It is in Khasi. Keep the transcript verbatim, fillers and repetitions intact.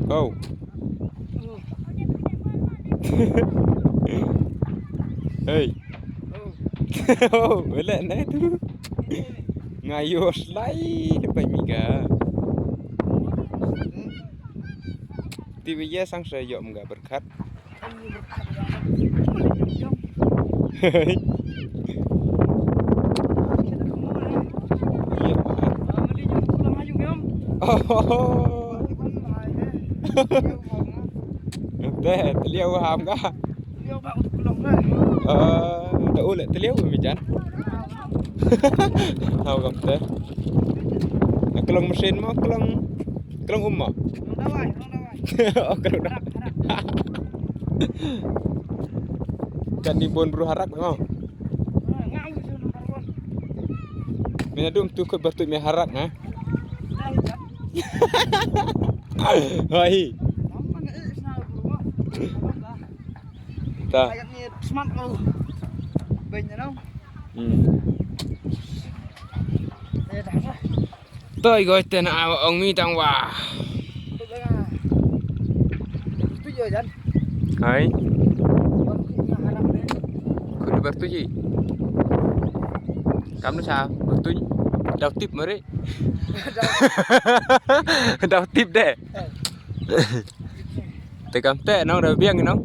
Kau. Hey. Oh, wala na tu. Nga ïoh slai lepai mi ka. Ti wi ya sang sa ïoh mga berkat. Hey. Iya, Pak. Oh. Te, te liau ham ka. Liau ba u klong re. Eh, ta u le te liau mi jan. Hau kam te. Klong mesin mo, klong, klong um mo. Klong dawai, klong dawai. Oh, klong dawai. Harap, harap. Kan ni bon bru harak mo. Nga u ju number one. Mina dum tu kut bertut mi harak ha. Hai. Mama na eh sna bru mo. Ta. Ayat ni smart mo. Banyak no. Hmm. Eh, dah, dah. Toi goi te na awa ong mi tang wa. Hai. Khun bertuji. Kam nu sa bertuji. Dau tip mari. Dau tip de. Te kam te nong da biang nong.